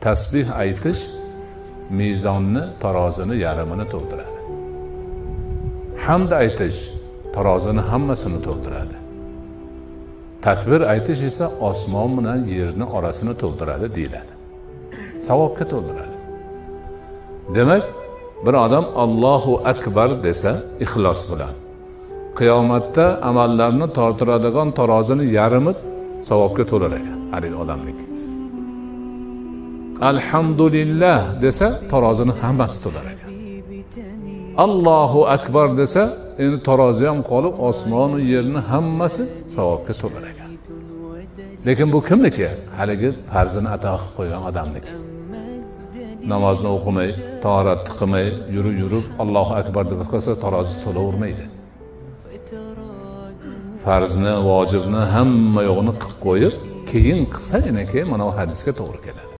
Tasbih aytish mezonni, tarozini yarmini to'ldiradi. Hamd aytish tarozini hammasini to'ldiradi. Takbir aytish esa osmon bilan yerni orasini to'ldiradi deyiladi. Savobga to'ldiradi. Demak, bir odam Allohu akbar desa ixlos bilan qiyomatda amallarni tortiradigan tarozini yarmi savobga to'lar ekan haligi odamniki. Alhamdulillah desa tarozini hammasi to'lar ekan. Allohu akbar desa endi tarozi ham qolib osmon va yerni hammasi savobga to'lar ekan. Lekin bu kimniki? Haligi farzini ato qilib qo'ygan odamniki. Namozni o'qimay, tahoratni qilmay, yurib Allohu akbar deb qilsa tarozi to'lavermaydi. Farzni, vojibni hamma yo'g'ini qilib qo'yib, keyin qilsa, keyin mana bu hadisga to'g'ri keladi.